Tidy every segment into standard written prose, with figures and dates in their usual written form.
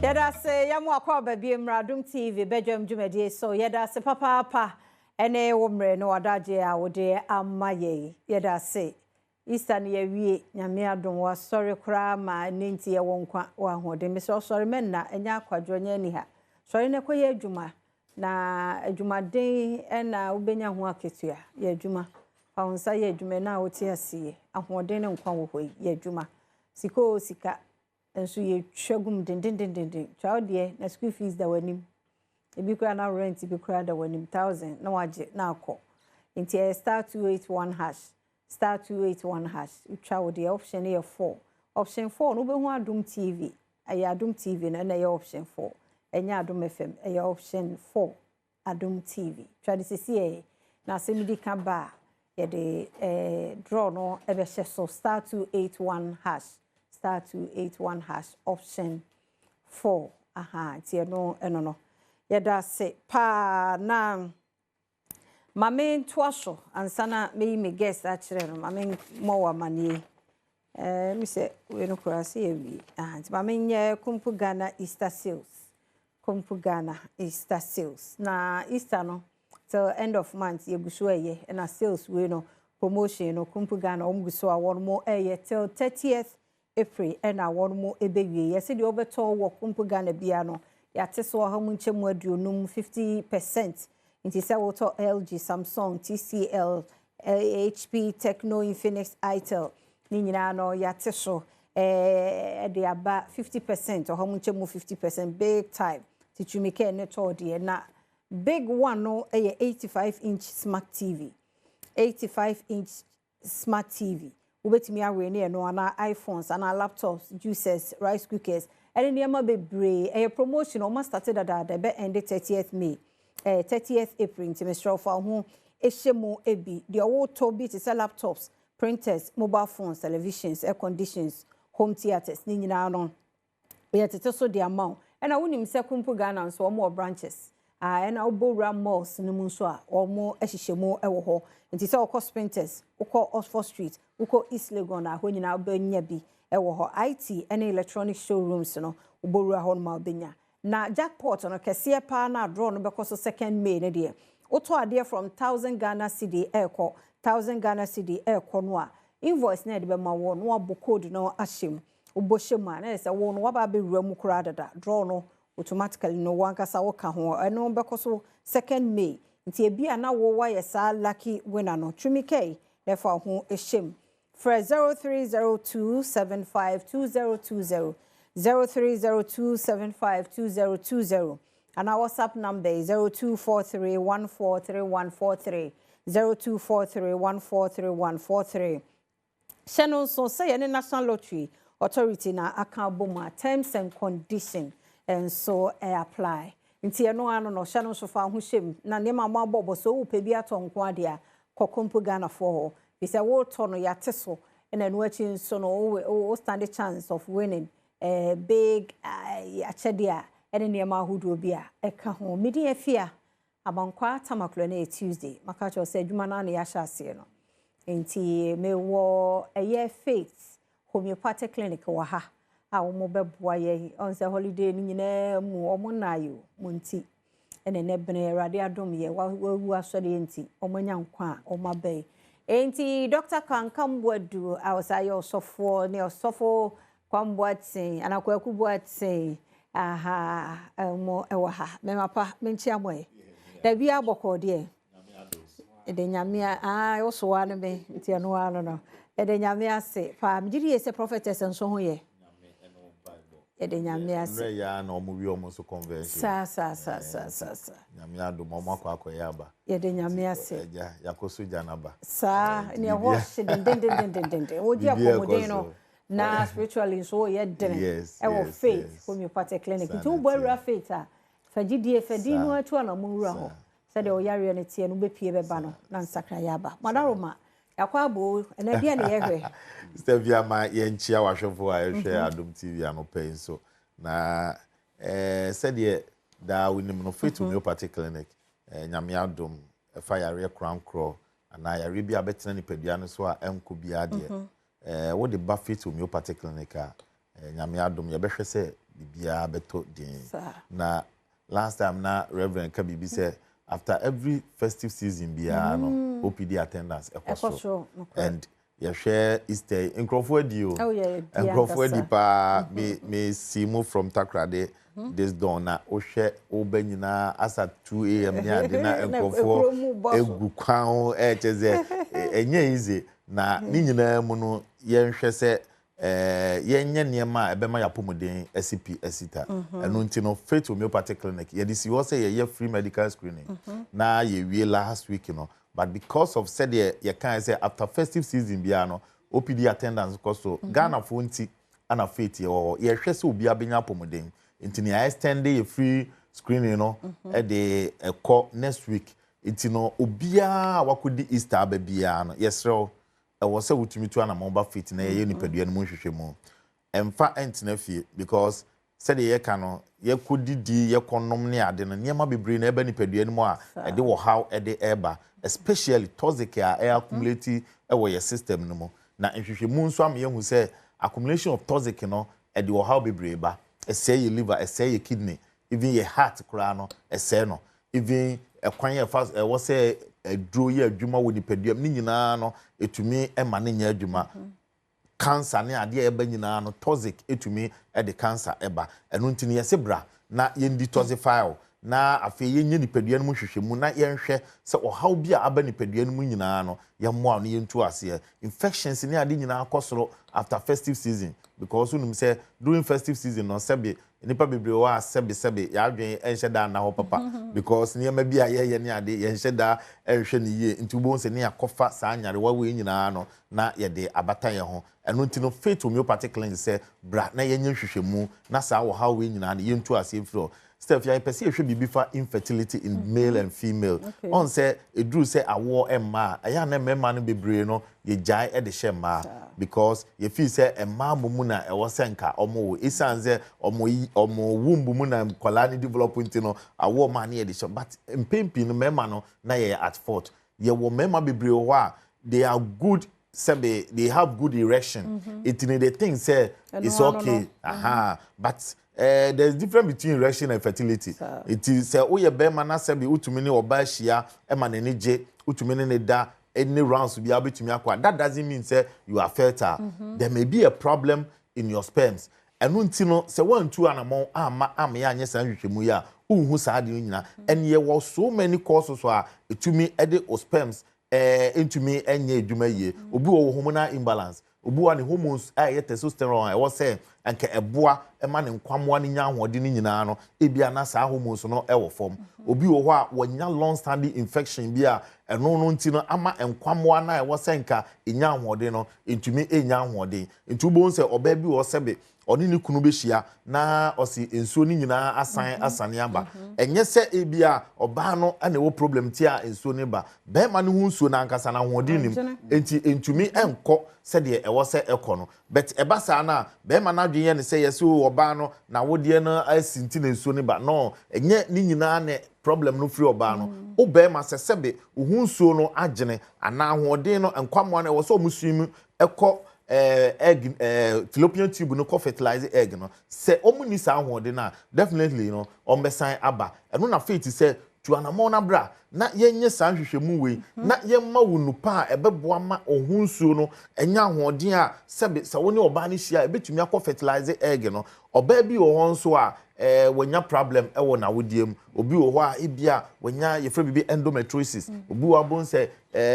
Yɛda ase yɛmo akɔ aba bie mmra Adom TV badwam dwumadie so. Yɛda ase papaapa ɛne wo mmerɛ ne w'adagyeɛ a wode ama yɛn. Yɛda ase. Easter no yɛawie, Nyame adom wasɔre koraa ma ɛnnɛ nti yɛwɔ nkwa wɔ ahoɔden. Mesrɛ wo sɔre mɛnna, ɛnyɛ akwadworɔ, ɛnyɛ aniha. Sɔre na kɔyɛ adwuma na adwumaden na wobɛnya ho akatua. Yɛ adwuma. Fa wo nsa yɛ adwuma ɛna a wote ase yi. Ahoɔden ne nkwa wɔ hɔ yi, yɛ adwuma. Sika o sika nso yɛtwa gum dendendenden. Twa wo deɛ na school fees da w'anim. Ebi koraa na rent bi koraa da w'anim 1000 na wagye na akɔ. Nti ɛyɛ *281 hash *281 hash. Wotwa wo deɛ option no yɛ 4. Option 4 no wobɛhu Adom TV. Ɛyɛ Adom TV no ɛna ɛyɛ option 4. Ɛnyɛ Adom FM, ɛyɛ option 4 Adom TV. Twa de sisi ɛ na asɛm di ka ba a yɛde draw no ɛbɛhyɛ so *281 hash *281 hash option 4. Aha, nti ɛno ɛno no. Yɛda ase paa na maame ntoa so ansa na meyi me guest akyerɛ no. Maame mmɔ wɔ amanneɛ. Mi sɛ wei no koraa sɛ yɛwie. Aha, nti maame nyɛ Kumpu Ghana Easter sales. Kumpu Ghana Easter sales. Na Easter no till end of month yɛgu so ɛyɛ ɛna sales wei no promotion no Kumpu Ghana wɔn gu so a wɔn mo ɛyɛ till 30th April ɛna wɔn mo ɛbɛwie. Yɛsɛ deɛ wɔbɛtɔ wɔ Kumpu Ghana bia no yɛate so ɔha mu nkyɛn mu 50, 50%. Nti sɛ wotɔ LG, Samsung, TCL, HP, Tecno, Infinix, Itel ne nyinaa no yɛate so ɛde aba 50%, ɔha mu nkyɛn mu 50% big time. Ti twumi kɛ ne tɔɔ deɛ na big one no ɛyɛ 85 inch smart TV. 85 inch smart TV. Wobɛtumi awe ne ɛno anaa iPhones anaa laptops, juicers, rice cookers ɛne nneɛma bebree. Ɛyɛ promotion ɔmo start dadaada, ɛbɛ end 30th May, 30th April. Nti mesrɛ wo fa ho ɛhyɛ mu ebi. Deɛ wɔretɔ bi te sɛ laptops, printers, mobile phones, televisions, air conditions, home theatres ne nyinaa no yɛtete so de ama wo. Ɛna wonim sɛ Kumpu Ghana nso wɔn wɔ branches ɛna wobɔ wura malls no mu nso a wɔn hyehyɛ mu wɔ hɔ. Nti sɛ wokɔ Spintex, wokɔ Oxford Street, wokɔ East Legon a, hɔ nyinaa wobɛnya bi wɔ hɔ. IT ne electronic showrooms no wobɔ wura hɔ nom a wobɛnya. Na jackpot no kɛseɛ paa na draw no bɛkɔ so 2nd May no deɛ, wotɔ adeɛ from 1000 Ghana cedi ɛrekɔ, 1000 Ghana cedi ɛrekɔ no a, invoice na yɛde bɛma wɔ no wabɔ code no ahyɛ mu. Wobɔ hyɛ mu a na yɛ sɛ wo no waba abɛwura mu koraa dada. Draw no automatically no wankasa woka ho. Ɛno bɛkɔ so 2nd May. Nti ebi a na wo wayɛ saa lucky winner no, twumi kɛi na ɛfa ho hyɛ mu. Frɛ 0302 752020, 0302 752020 anaa WhatsApp number 0243 143143, 0243 143143. Hyɛ no nso sɛ yɛne National Lottery Authority na aka abɔ mu a terms and condition nso apply. Nti ɛno ano no hyɛ no nso fa ho hyɛ mu na nneɛma a mo abɔbɔ so wopɛ bi atɔ nko adeɛ a kɔ Kumpu Ghanafoɔ hɔ fi sɛ wotɔ no yɛate so. Ɛna ɛno akyi nso no wo stand a chance of winning big akyɛdeɛ a ɛne nneɛma ahodoɔ bi a ɛka ho. Medi afia Abankwa Tamaklo no yɛ Tuesday. Maka kyerɛ sɛ adwuma no ana yɛahyɛ aseɛ no. Nti mewɔ ɛyɛ Faith Homeopathic Clinic wɔ ha a wɔn bɛboa yɛn. Ɔn sɛ holiday no nyinaa mu wɔn nna o mo nti ɛna ɛnɛ bene Awurade adom yɛ wawu asɔre nti wɔn anya nkwa a wɔn aba yi. Nti Dr. Kankam Boadu a ɔsan yɛ ɔsɔfoɔ ne ɔsɔfo Kwamboaten anaa Kwaku Boaten aha mo ɛwɔ ha. Mɛma pa menkyia mo ɛ dabi abɔkɔ deɛ ɛde Nyame a woso wa no me nti ɛno wa no ɛde Nyame ase paa. Megye di yɛ sɛ prophetess nso ho yɛ. Yɛde Nyame ase. Mmerɛ yɛ na ɔmo wie ɔmo nso convention. Saa saa saa saa saa saa. Nyame adom ɔmo akɔ akɔyɛ aba. Yɛde Nyame ase. Ɛgya yakɔ so gya n'aba. Saa nea ɛhɔ hye dendendendendenden wogye apɔmuden no na spiritually nso woyɛ dene ɛwɔ Faith Homeopathic Clinic. Nti wobɔ awura Faith a fagyidie fadi no atu ana mo nwura hɔ sɛdeɛ ɔyareɛ no teɛ no wobɛpie bɛba no na nsakra yɛ aba. Madaroma yɛakɔ abo ɛnɛ deɛ ne yɛhwɛ. Sister Bia, ma yɛnkyia wahwɛfo a ɛhwɛ Adom TV anɔpɛ yi nso na sɛdeɛ daa wonim no, Faith Homeopathic Clinic, Nyame adom ɛfa yareɛ korankorɔ anaa yareɛ bi a bɛtena nipadua no so a ɛnkɔ biara deɛ, wode ba Faith Homeopathic Clinic a, Nyame adom yɛbɛhwɛ sɛ Biribiara bɛtɔ din. Na last time na Reverend ka biribi sɛ after every festive season biara no, OPD attendance ɛkɔ soro. And yɛhwɛ Easter yi, nkurɔfoɔ adi o. Oh, yeah, nkurɔfoɔ adi paa. Me see mu from Takoradi this dawn na wohwɛ woba nyinaa asa 2 a.m. ne ade na nkurɔfoɔ egu kwan ho, ɛkyɛ sɛ ɛnyɛ easy. Na ne nyinaa mu no, yɛnhwɛ sɛ yɛnyɛ nneɛma a ɛbɛma yɛapɔmuden asi pi asi ta. Ɛno nti no, Faith Homeopathic Clinic, yɛde si hɔ sɛ yɛyɛ free medical screening na yɛwie last week no, but because of sɛdeɛ yɛkae sɛ after festive season biara no, OPD attendance kɔ so, Ghanafoɔ nti ana Faith yɛ wɔ hɔ, yɛhwɛ sɛ obiara bɛnya apɔmuden nti nea extend yɛ free screening no ɛde ɛkɔ next week. Nti no, obiara a wakɔdi Easter aba biara no, yɛsrɛ wo, ɛwɔ sɛ wotumi tu anamɔ ba Faith na yɛyɛ nipadua no mu nhwehwɛ mu. Ɛmfa ɛntena fie, because sɛdeɛ yɛka no, yɛkɔ didi, yɛkɔ nom ne ade no, nneɛma bebree na ɛba nipadua no mu a ɛde ɔhaw ɛde ɛba, especially toxic a ɛyɛ accumulate ɛwɔ yɛ system no mu. Na nhwehwɛmu nso ama yɛhu sɛ accumulation of toxic no ɛde ɔhaw bebree ba. Ɛsɛe yɛ liver, ɛsɛe yɛ kidney, even yɛ heart koraa no ɛsɛe no, even ɛkwan yɛ fa ɛwɔ sɛ aduro yɛ adwuma wɔ nipadua mu ne nyinaa no, ɛtumi ɛma ne nyɛ adwuma. Cancer ne adeɛ a ɛba nyinaa no, toxic ɛtumi ɛde cancer ɛba. Ɛno nti no, yɛsɛ bra na yɛn detoxify o, na afei yɛnyɛ nipadua no mu hwehwɛmu na yɛnhwɛ sɛ ɔhaw bi a aba nipadua no mu nyinaa no, yɛmmoa no, yɛntu aseɛ. Infections ne ade nyinaa kɔ soro after festive season, because wonim sɛ during festive season no, sɛbe, nipa bebree wɔ a, sɛbe sɛbe, yɛadwen ɛnhyɛ da nna hɔ papa, because nneɛma bi a yɛyɛ ne ade, yɛnhyɛ da ɛnhwɛ ne yie. Nti wobɛhu sɛ ne yɛakɔfa saa nyarewa wei nyinaa no na yɛde abata yɛn ho. Ɛno nti no, Faith Homeopathic Clinic sɛ bra na yɛnyɛ nhwehwɛmu na saa ɔhaw wei nyinaa no yɛntu aseɛ mfiri hɔ. Steph, yɛpɛ sɛ yɛhwɛ biribi fa infertility in male and female. Ɔn sɛ ɛduru sɛ awoɔ mmaa a, ɛyɛ a na mmarima no bebree no yɛgyae de hyɛ mmaa, because yɛfii sɛ mmaa mo mu na ɛwɔ sɛ nka ɔmo wo, ɛsiane sɛ ɔmo womb mu na nkwadaa no develop nti no, awoɔ mmaa no yɛde hyɛ. But mpɛn pii no, mmarima no na yɛyɛ at fault. Yɛwɔ mmarima bebree wɔ hɔ a they are good, sɛbe, they have good erection, eti ne they think say it's okay. Aha, but there's difference between erection and fertility. Eti sɛ woyɛ bɛrima na sɛbe wotumi ne ɔbaa hyia ɛma n'ani gye, wotumi ne ne da any rounds bi a wobɛtumi akɔ a, that doesn't mean say you are fertile. There may be a problem in your sperms. Ɛno nti no, sɛ woantu anammɔn ama ama yɛ anyɛ saa nhwehwɛmu yi a, wonhu saa adeɛ no nyinaa. And yɛwɔ so many causes a ɛtumi ɛde o sperms ntumi nyɛ adwuma yie. Obi wɔ hormonal imbalance, obi wɔ ne hormones a ɛyɛ testosterone a ɛwɔ sɛ nka ɛboa ɛma ne nkwamoa no nya ahoɔden no nyinaa no, ebi ana saa hormones no ɛwɔ fam. Obi wɔ hɔ a wɔnya long standing infection bi a ɛno no nti no ama nkwamoa no a ɛwɔ sɛ nka enya ahoɔden no ntumi enya ahoɔden. Nti wobɛhu sɛ ɔbaa bi wɔ sɛbe ɔne ne kunu bɛhyia na ɔsi nsuo no nyinaa asan asane aba. Ɛnyɛ sɛ ebi a ɔbaa no ɛna ɛwɔ problem ti a nsuo no ba. Bɛrima no ho nsuo no ankasa na ahoɔden nim nti ntumi ɛnkɔ sɛdeɛ ɛwɔ sɛ ɛkɔ no. But ɛba saa no a, bɛrima no adwene yɛ ne sɛ yɛsɛ o ɔbaa no na awodeɛ no asi nti na nsuo no ba no. Ɛnyɛ ne nyinaa ne problem no firi ɔbaa no. Wo bɛrima sɛ sɛbe wo ho nsuo no agyene anaa ahoɔden no, nkwamoa no ɛwɔ sɛ ɔmo swim ɛkɔ egg fallopian tube no kɔ fertilize egg no, sɛ ɔmo ni saa ahoɔden no a, definitely no ɔmo bɛsan aba. Ɛno na Faith sɛ tu anamɔ no abra na yɛnyɛ saa nhwehwɛmu wei na yɛmma wo nupa a ɛbɛboa ma ɔho nsuo no ɛnya ahoɔden a sɛbe sɛ wo ne ɔbaa no hyia a, ɛbɛtumi akɔ fertilize egg no. Ɔbaa bi wɔ hɔ nso a wɔnya problem ɛwɔ n'awodeɛ mu. Obi wɔ hɔ a ebi a wɔnya, yɛfrɛ biribi endometriosis. Obi wɔ abom sɛ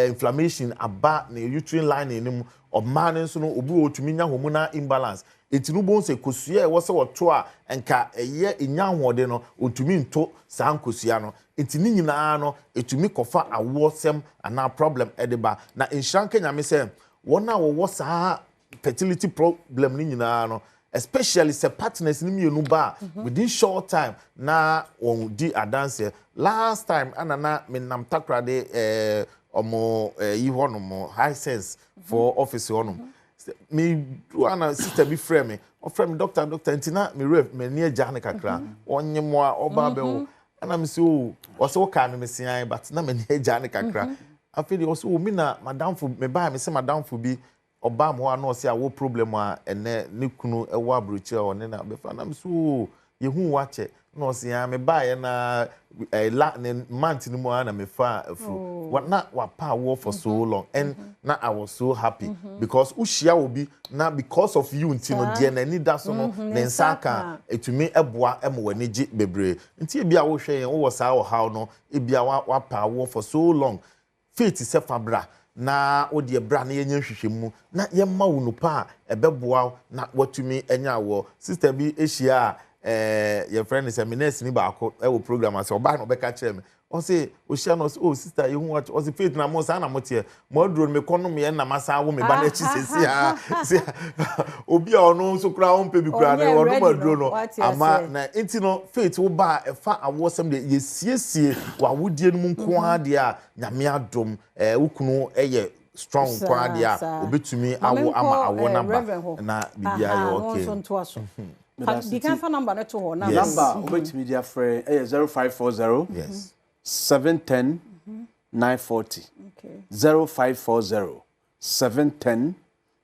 inflammation aba ne uterine lining no mu. Ɔmaa no nso no, obi wɔ otumi nya hormonal imbalance, eti no bon sɛ kosua a ɛwɔ sɛ wɔto a nka ɛyɛ enya ahoɔden no, otumi nto saa nkosua no. Nti ne nyinaa no etumi kɔfa awoɔsɛm anaa problem ɛde ba. Na nhyira nka Nyame sɛ wɔn a wɔwɔ saa fertility problem no nyinaa no, especially sɛ partners no mmienu ba a, within short time na wɔn di adanseɛ. Last time ana na menam Takoradi ɔmo yi hɔnom, Hisense for office hɔnom, me du ana sister bi frɛ me. Ɔfrɛ me, "Doctor, doctor." Nti na me werɛ m'ani agya ne kakra. Ɔnye mo a ɔba abɛwo ɛna me sɛ o, ɔsɛ wokaa me mesean, but na m'ani agya ne kakra. Afei deɛ ɔsɛ o, mi na madamfo me baa me sɛ madamfo bi. Ɔbaa me hɔ a na ɔse awɔ problem a ɛnɛ ne kunu wɔ aburokyire a ɔne no abɛfa na me so oo yɛhuu wo akyɛ na ɔse aa me baeɛ no ara eh, la ne month no mu ara na me faa afuro wa na wapa awoɔ for so long and na I was so happy because wohyia obi na because of you nti no deɛ n'ani da so no ne nsa aka a ɛtumi boa ma w'ani gye bebree nti ebia wohwɛ yɛn wowɔ saa ɔhaw no ebia wapa awoɔ for so long Faith sɛ fa bra na wo deɛ bra na yɛnyɛ nhwehwɛmu na yɛmma wo nupa a ɛbɛboa wo na woatumi anya awoɔ. Sister bi hyia a eh, yɛfrɛ no sɛ me nurse ni baako wɔ program ase, ɔbaa na ɔbɛka kyerɛ me. Ɔse ɔhyia no ɔse oh sister yɛhu wo akyɛ, ɔse Faith na mo saa na moteɛ, mo aduro no mekɔ nom yɛ na masan awo me ba no akyi sɛsi a. Sɛ obi a ɔno nso koraa ɔmpɛ bi koraa no ɔnom aduro no ama na nti no Faith wo ba a ɛfa awoɔsɛm deɛ yɛsiesie w'awodie no mu nko ara deɛ a Nyame adom eh, wo kunu yɛ strong nko ara deɛ a obetumi awo ama awo no aba na biribiara yɛ okay. Yes. Number a wobɛtumi de afrɛ yɛ 0540 Yes. 710 940. 0540 710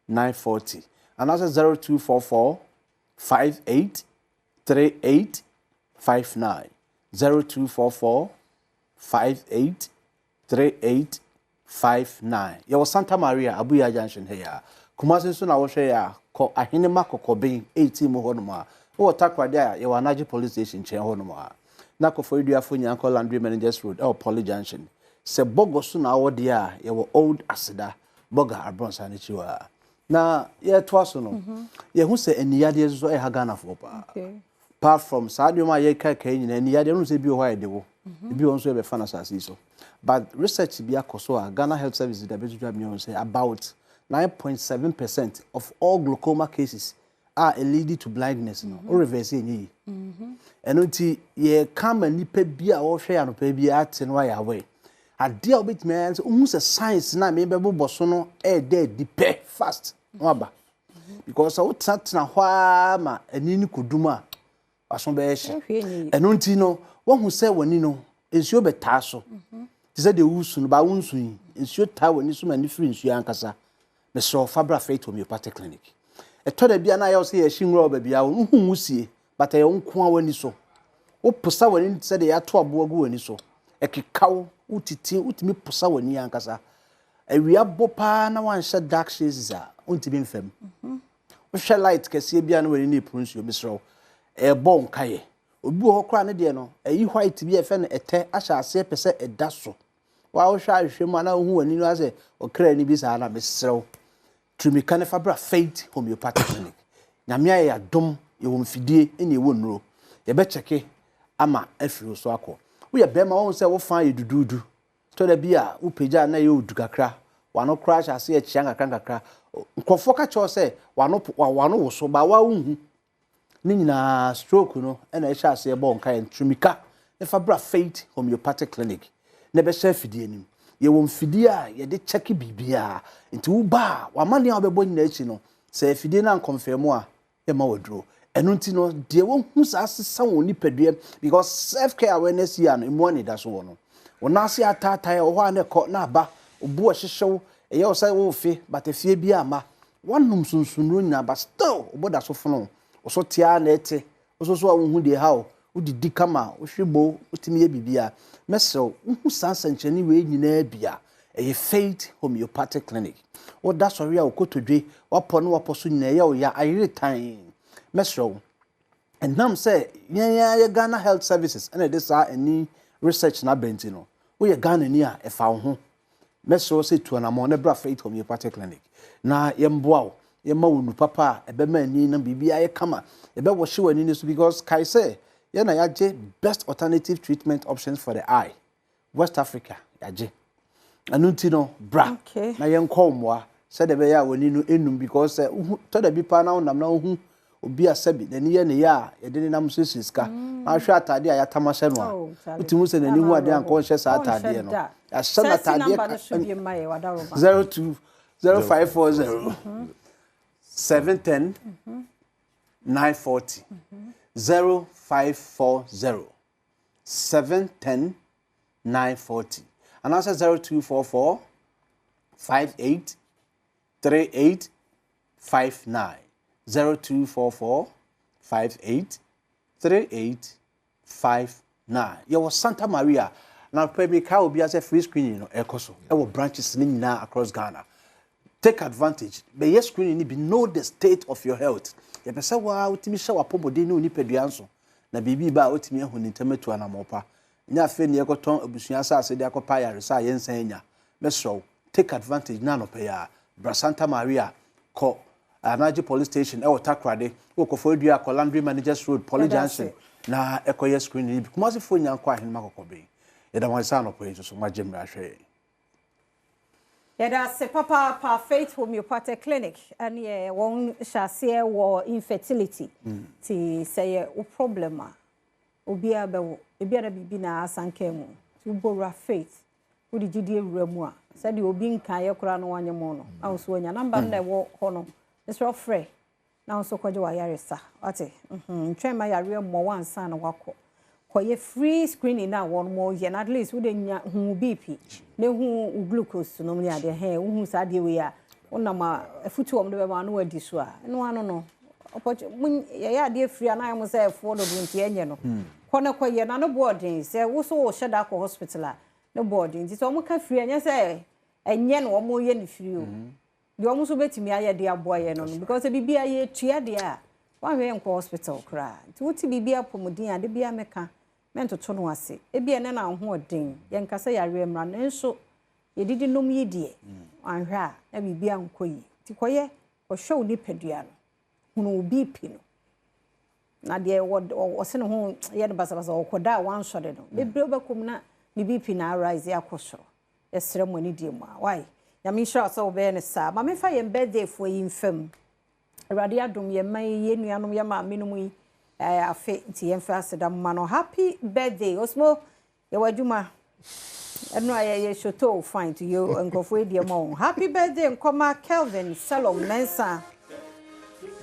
940 anaasɛ 0244 58 38 59 0244 58 38 59. Yɛwɔ Santa Maria, Abuya Junction ha yi ara. Kumasi nso na wohwɛ yɛ a, kɔ Ahenema Kɔkɔben 18 mu hɔnom a. Wowɔ Takoradi a, yɛwɔ Anagye Police Station nkyɛn hɔnom a. Na Koforidua Nyankɔ Landry Managers Road ɛwɔ Poly Junction. Sɛ Bɔgɔ so na wowɔ deɛ a, yɛwɔ Old Aseda, Bɔga Abrɔnsan no akyi hɔ ara. Na yɛtoa so no, yɛhu sɛ aniyadeɛ nso ɛha Ghanafoɔ paa. Apart from saa nneɛma a yɛkaekae nyinaa, aniyadeɛ no sɛ ebi wɔ hɔ a yɛde wo, ebi wɔ hɔ nso yɛbɛfa no asase yi so. But research bi akɔ so a Ghana Health Service de abɛto dwa mi sɛ about 9.7% of all glaucoma cases a lead to blindness no, wo reverse ɛnyɛ yie. Ɛno nti yɛka ma nnipa bi a wɔhwɛ yɛn anɔpa bi ate no ayɛ aware. Adeɛ a wobɛtumi ayɛ sɛ wohu sɛ science no a mebɛbobɔ so no ɛɛda adi pɛ fast na waba. Because sɛ wotenatena hɔ ara ma ani no kɔdum a, w'aso bɛyɛ hye. Ɛno nti no, woahu sɛ w'ani no, nsuo bɛtaa so. Te sɛ deɛ woresu no, baa wonsu yi, nsuo taa w'ani so ma ani firi nsuo ankasa. Mesrɛ wo, fa bra Faith Homeopathic Clinic. Ɛtɔ da bi a na ayɛ wo sɛ yɛhye nwura wɔ baabi a wohu nwusie, but ɛyɛ wo nko ara w'ani so. Woposa w'ani te sɛ deɛ yɛato aboɔ agu w'ani so. Ɛkeka wo, wotiti, wotumi posa w'ani ankasa. Awia bɔ paa na woanhyɛ dark shades a, wontumi mfa mu. Wohwɛ light kɛseɛ bi a na w'ani no repuru nsuo, mesrɛ wo, ɛrebɔ wo nkaeɛ. Obi wɔ hɔ koraa ne deɛ no, ayi white bi a yɛfrɛ no ɛtɛ ahyɛ aseɛ pɛ sɛ ɛda so. Wo a wohwɛ ahwehwɛ mu a na wohu w'ani no asɛ ɔkra ni bi saa na mesrɛ wo, tu mmirika no fa bra Faith Homeopathic Clinic. Nyame ayɛ yɛn adom, yɛwɔ mfidie ne yɛwɔ nnuro. Yɛbɛkyɛke ama afiri wo so akɔ. Woyɛ bɛrima, woahu sɛ wo fa yɛ duduudu. Tɔ da bi a wopagya a na ɛyɛ odu kakra, w'ano koraa hyɛ aseɛ kyea nkakra nkakra. Nkurɔfoɔ ka kyerɛ wo sɛ w'ano w'ano woso, but wo ara wonhu. Ne nyinaa stroke no na ɛhyɛ aseɛ bɔ nkaeɛ. Nti mmirika na fa bra Faith Homeopathic Clinic na ɛbɛhyɛ afidie no mu. Yɛwɔ mfidie a yɛde kyɛke biribiara. Nti woba a, w'amanneɛ a wobɛbɔ nyinaa akyi no, sɛ afidie no ankɔnfɛm a, yɛma wo aduro. Ɛno nti no, deɛ wahu saa sesa wɔn nipadua because self care awareness year no, emu anidaso wɔ no. Wo nan ase ataatae wɔ hɔ a na ɛkɔ na aba, wo bo ɛhyehye wo, ɛyɛ wo sɛ worefe but efie bi amma. Woanom sunsonnuro nyinaa but still wo bo da so fono wo. Wo so te ara na ɛte, wo nso so a wonhu deɛ ɛha wo, wodidi kama, wohwe bo, wotumi yɛ biribiara. Mɛsrɛ wo, wohu saa nsɛnkyerɛnne wei nyinaa bi a, ɛyɛ Faith Homeopathic Clinic. Woda sɔre a wo kotodwe, w'apɔ ne w'apɔ so nyinaa ɛyɛ wo ya, ayere tann. Mɛsrɛ wo, ɛnam sɛ yɛn ara yɛ Ghana Health Services na ɛde saa ani research no aba nti no, woyɛ Ghanani a, ɛfa wo ho. Mɛsrɛ wo sɛ tu anammɔn na bra Faith Homeopathic Clinic na yɛmmoa wo, yɛmma wo nnuru papa a ɛbɛma ani no biribiara ayɛ kama. Yɛbɛwɔhye w'ani no so because kae sɛ yɛn na yɛagye best alternative treatment options for the eye. West Africa yɛagye. Ɛno nti no bra na yɛnkɔ wo mmoa sɛdeɛ ɛbɛyɛ a w'ani no nnum because sɛ wohu tɔ da bi paa na wonam na wohu obi a sɛbi n'ani yɛ ne ya a yɛde ne nam siesie sika na ahwɛ ataadeɛ a yɛatam ahyɛ no a Oh, Charlie. wotumi hu sɛ n'ani hu adeɛ a nka ɔnhyɛ saa Ɔnhyɛ ataadeɛ no da. yɛahyɛ no Sɛ si ataadeɛ number no so bi mma yɛ wadaroma. 02 0540 710 940 0540 710 940 anaasɛ 0244 58 38 59. 0244 58 38 59. Yɛwɔ Santa Maria. Na pɛ mekae obiara sɛ free screening no ɛkɔ so ɛwɔ branches no nyinaa across Ghana. Take advantage, bɛyɛ screening no bi, know the state of your health. Yɛpɛ sɛ waa wotumi hyɛ w'apɔmuden ne wo nipadua nso na biribi ba a wotumi ahu ne ntɛm atu anammɔn pa. Ɛnyɛ afei na yɛkɔtɔn abusua asase de akɔpɛ ayaresa a yɛnsan nya. Mɛsrɛ wo, take advantage na anɔpa yi ara bra Santa Maria kɔ Anagye Police Station ɛwɔ Takoradi, wɔ Koforidua kɔ Landry Managers Road, Poly Junction na ɛkɔyɛ screening no bi. Kumasefoɔ nyinaa nkɔ Ahenema Kɔkɔben. Yɛda mo ase sɛ anɔpa yi nso so moagye mmerɛ ahwɛ yɛn. Yɛda ase papaapa Faith Homeopathic Clinic ɛneɛ wɔn hyɛ aseɛ wɔ infertility ti sɛ yɛ wo problem a obiara bɛwo ebi na biribi na asanka mu ti wobɔ wura Faith wode gyidie wura mu a sɛdeɛ obi nkaeɛ koraa no wanyɛ mu no na wo so wanya namba no na ɛwɔ hɔ no mesrɛ frɛ na wo nso kɔgye w'ayaresa wate ntwɛn ma yareɛ mmɔ wo ansa na wakɔ kɔyɛ free screening na wɔn mo yɛ na at least wode nya hu BP na hu wo glucose nom ne adeɛ hɛn wohu saa adeɛ wei a wonam a afutu wɔn de bɛma na wadi so a ɛno ano no yɛyɛ adeɛ free anaa mo sɛ ɛfoɔ dodo nti ɛnyɛ no kɔ na kɔyɛ na no boɔden sɛ wo so wɔhyɛ da akɔ hospital a ne boɔden nti sɛ wɔn ka free ɛnyɛ sɛ ɛnyɛ no wɔn yɛ no free o deɛ wɔn nso bɛtumi ayɛ de aboa yɛ no no because biribi a yɛtua deɛ a wɔahwɛ yɛn nkɔ hospital koraa nti wote biribi apɔmuden a de bi ameka mɛntoto no ase ebi ɛnɛ na ahoɔden yɛn kasa yareɛ mmra nanso yɛdidi nom yi deɛ ahwɛ a na biribi ankɔ yi nti kɔyɛ kɔhwɛ wo nipadua no hunu wo BP no na deɛ ɔse ne ho yɛ no basabasa ɔkɔda a wansɔre no bebree wobɛkɔ mu na ne BP na arise akɔ soro. Yɛsrɛ mo ani die mu a wai Nyame nhyira wo sɛ wobɛyɛ no saa. Ma memfa yɛn birthday foɔ yi mfam. Awurade adom yɛn mma yi, yɛn nuanom, yɛn maame nom yi afe nti yɛmfa aseda mma no. Happy birthday Osmo, yɛwɔ adwuma. Ɛno a yɛyɛ shoto fine to yɛ nkurɔfoɔ yi deɛ ma wɔn. Happy birthday nkɔma Kelvin Selom Mensah.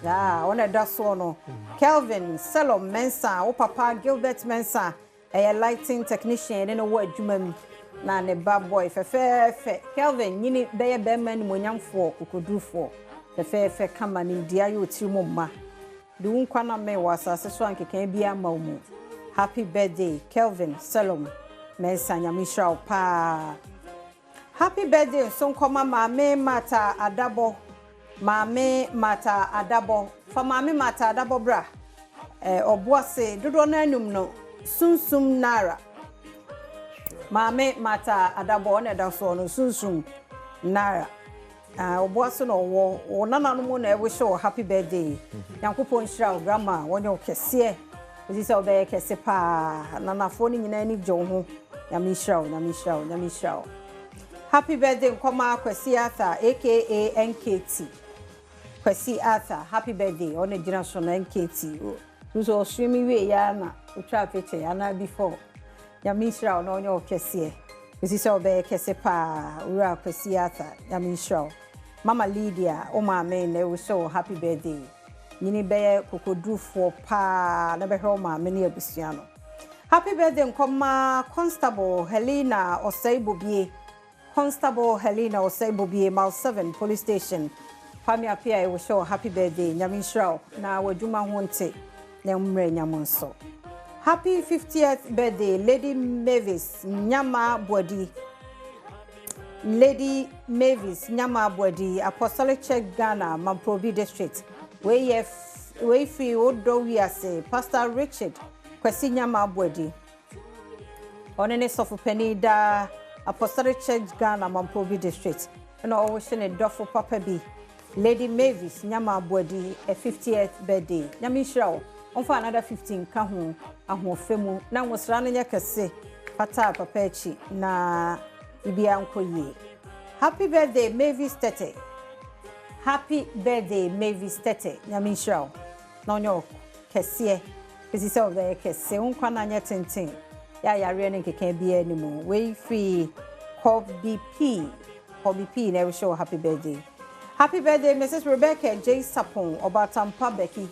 Yeah, ɔna ɛda soɔ no. Kelvin Selom Mensah, wo papa Gilbert Mensah. Ɛyɛ lighting technician ne no wɔ adwuma mu na ne ba boy fɛfɛɛfɛ Kelvin nyini bɛyɛ bɛrima animuonyamfoɔ kokodurufoɔ fɛfɛɛfɛ kama nimdeɛ ayɛ otiri mu mma de wo nkwa na mee wɔ asase so a nkekae biara mma wo mu. Happy birthday Kelvin Selom Mensah Nyame nhyira wo paa. Happy birthday nso nkɔma Maame Martha Adabɔ Maame Martha Adabɔ fa Maame Martha Adabɔ bra eh, Ɔboase dodoɔ no anum no Sunsum Nara Maame Martha Adabɔ ɔna ɛda soɔ no Sunsum Nara. Ah ɔboa so na ɔwɔ wo nananom na ɛwish wo happy birthday Nyankopɔn nhyira wo grandma wɔnyɛ wo kɛseɛ kɔsi sɛ wobɛyɛ kɛse paa nanafoɔ no nyinaa ani gye wo ho Nyame nhyira wo Nyame nhyira wo Nyame nhyira wo Happy birthday nkɔma Kwasi Arthur aka NKT Kwasi Arthur happy birthday ɔna gyina so no NKT nso ɔsua mi wie ya na otwa picture anaa before Nyame nhyira wo na ɔnyɛ wo kɛseɛ Kɔsi sɛ wobɛyɛ kɛse paa Owura Kwasi Arthur Nyame nhyira wo. Mama Lydia wo maame nnɛ rehyɛ wo happy birthday. Nyini bɛyɛ kokodurufoɔ paa na bɛhwɛ wo maame ne abusua no. Happy birthday nkɔma Constable Helena Osei Bobie Constable Helena Osei Bobie Mile 7 Police Station Kwame Appiah rehyɛ wo happy birthday Nyame nhyira wo na w'adwuma ho nte. Na mmerɛ nya mo nso. Happy 50th birthday Lady Mavis Nyama Boadi Lady Mavis Nyama Boadi Apostolic Church Ghana Mamprobi District Wei yɛ wei firi Wodɔ Wiase Pastor Richard Kwasi Nyama Boadi Ɔno ne sɔfo panin daa Apostolic Church Ghana Mamprobi District ɛna ɔwɔhyɛ ne dɔfo papa bi Lady Mavis Nyama Boadi a 50th birthday. Nyame nhyira wo. Ɔmfa another 50 nka ho ahoɔfɛ mu na nwosra no nyɛ kɛse pata papa akyi na biribiara nkɔ yie. Happy birthday Mavis Tete. Happy birthday Mavis Tete. Nyame nhyira wo na ɔnyɛ wo kɛseɛ kɛsi sɛ ɔbɛyɛ kɛse wo nkwa no anyɛ tenten yɛ ayareɛ ne nkeka biara ni mu. Wei firi Kobe P. Kobe P na ɛrehyɛ wo happy birthday. Happy birthday Mrs. Rebecca J. Sapon Ɔbaatampa Becky.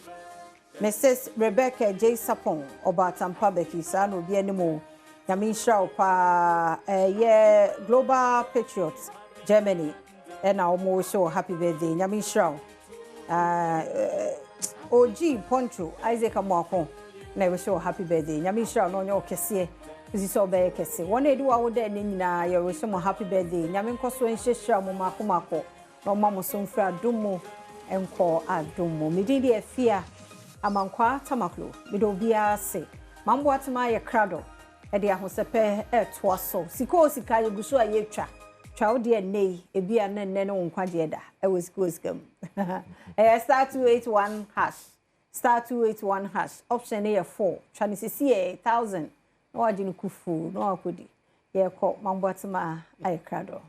Mrs. Rebecca J. Sapon Ɔbaatampa Becky saa na obi anim o. Nyame nhyira wo paa. Ɛyɛ Global Patriot Germany. Ɛna wɔn wish wo happy birthday. Nyame nhyira wo. Ah, OG Poncho Isaac Amoako na ɛwish wo happy birthday. Nyame nhyira wo na ɔnyɛ wo kɛseɛ. Kɔsi sɛ ɔbɛyɛ kɛse. Wɔn a ɛdi w'awoda ɛnnɛ nyinaa yɛ wish mo happy birthday. Nyame nkɔ so nhyirahyira mo mako mako na ɔma mo so mfiri adom mu nkɔ adom mu. Me din de Afia Amankwaa Tamaklo. Meda obiara ase. Mamboatema ayɛ krado de ahosɛpɛ retoa so. Sika o sika yɛgu so a yɛretwa. Twa wo deɛ nnɛ yi, ebi a na nnɛ ne wo nkwagyeɛ da ɛwɔ sika o sika mu. Ɛyɛ star 281 hash, star 281 hash, option no yɛ 4. Twa no sisi yɛ 1000 na wagye no kufuu na wakɔdi. Yɛrekɔ Mamboatema ayɛ krado.